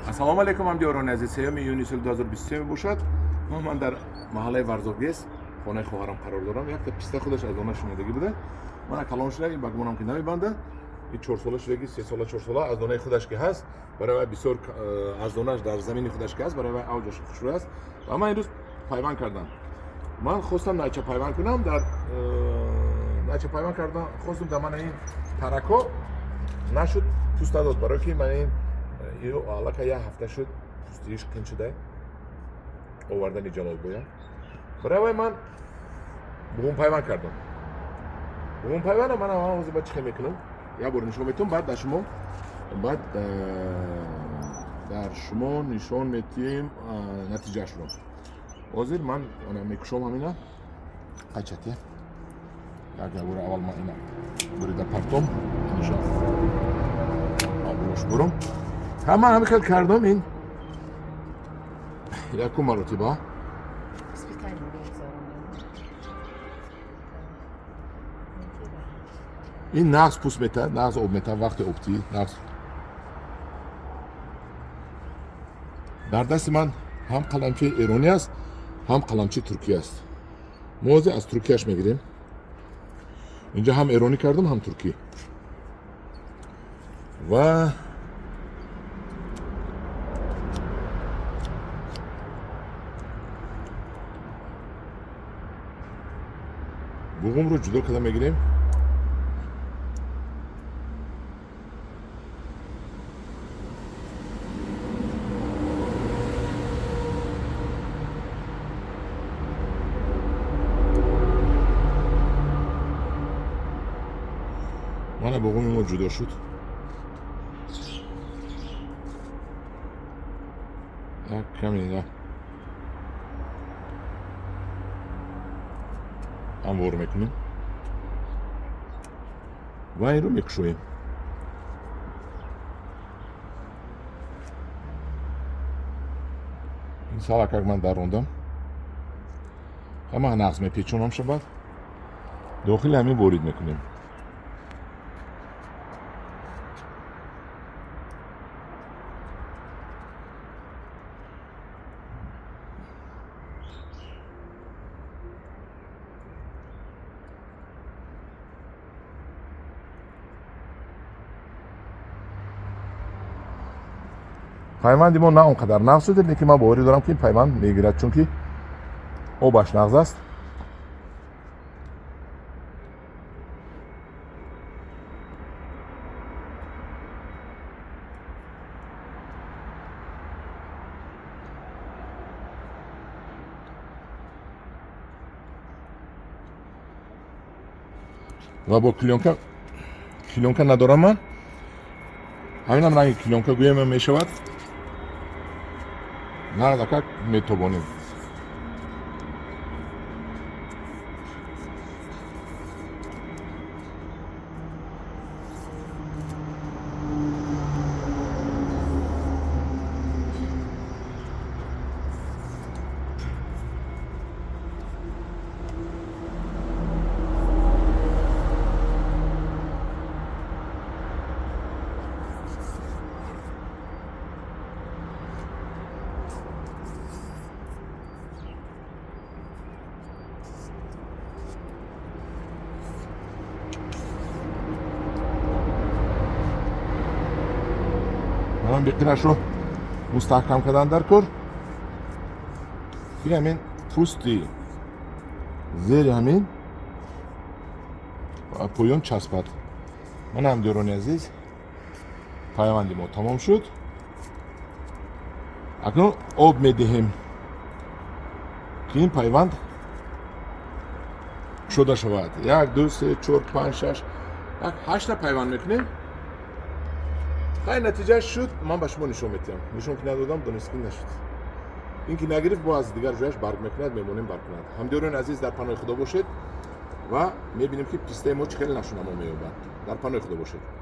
Ассалому алайкум, ҳамдиёрони азиз. 3 июни соли 2023 мебошад. Ман дар маҳаллаи Варзобгез, хонаи хоҳарам қарор дорам. Якта писта худаш аз дона шунидагӣ буда. Мана калон шуда, ин ба гумонам ки намебанда. Ин 4 сола шудаги, 3 сола, 4 сола, аз донаи худаш ки ҳаст, барои вай бисёр аз донаш дар замини худаш ки ҳаст, барои вай авҷаш хушрӯй аст. Ва ман имрӯз пайванд кардам. Ман хостам найча пайванд кунам, дар найча пайванд кардам, хостам дар мана ин тарако нашуд, пӯст надод, барое ки ман ин аллакай як ҳафта шуд, пӯстииш қин шуда, овардани Ҷалолбоя. Барои вай ман буғум пайванд кардам. Буғум пайванда ман ҳозир ба чӣ хел мекунам, як бор нишон метиҳам, баъд дар шумо баъд дар шумо нишон метиҳем натиҷаашро. Ҳозир ман мекушом ҳамина қачате. Як бор аввал ман ина бурида партом, иниша оброш бурам. Ҳама ҳамин хел кардам, ин якум маротиба. Ин нағз пӯст метаҳад, нағз об метаҳад, вақти обтӣ нағз. Дар дасти ман ҳам қаламчаи эронӣ аст, ҳам қаламчаи туркӣ аст. Мо ҳозир аз туркияш мегирем. Инҷа ҳам эронӣ кардам, ҳам туркӣ. Ва буғумро ҷудо карда мегирем. Мана буғуми мо ҷудо шуд. Як каме ҳамвор мекунем ва инро мекушоем. Ин салакак ман дарондам, ҳама нағз мепечонам шабад, дохили ҳамин ворид мекунем. Пайванди мо на он қадар нағз шуда, лекин ман боварӣ дорам, ки ин пайванд мегирад, чунки обаш нағз аст. Ва бо клёнка, клёнка надорам ман, ҳаминам ранги клёнка гӯем мешавад, нағзакак метобонем. Ман беқинашро мустаҳкам кардан дар кор, ки ҳамин пӯсти зери ҳамин поён часпад. Ман ҳамдиёрони азиз, пайванди мо тамом шуд. Акнун об медиҳем, ки ин пайванд кушода шавад. Як, ду, се, чор, панҷ, шаш, як, ҳашта пайванд мекунем. Хай, натиҷааш шуд, ман ба шумо нишон метиҳам. Нишон ки надодам, донист ки нашуд. Ин ки нагирифт, бо аз дигар ҷояш барг мекунад, мемонем барг кунад. Ҳамдиёрони азиз, дар паноҳи Худо бошед ва мебинем, ки пистаи мо чӣ хеле нашунамо меёбад. Дар паноҳи Худо бошед.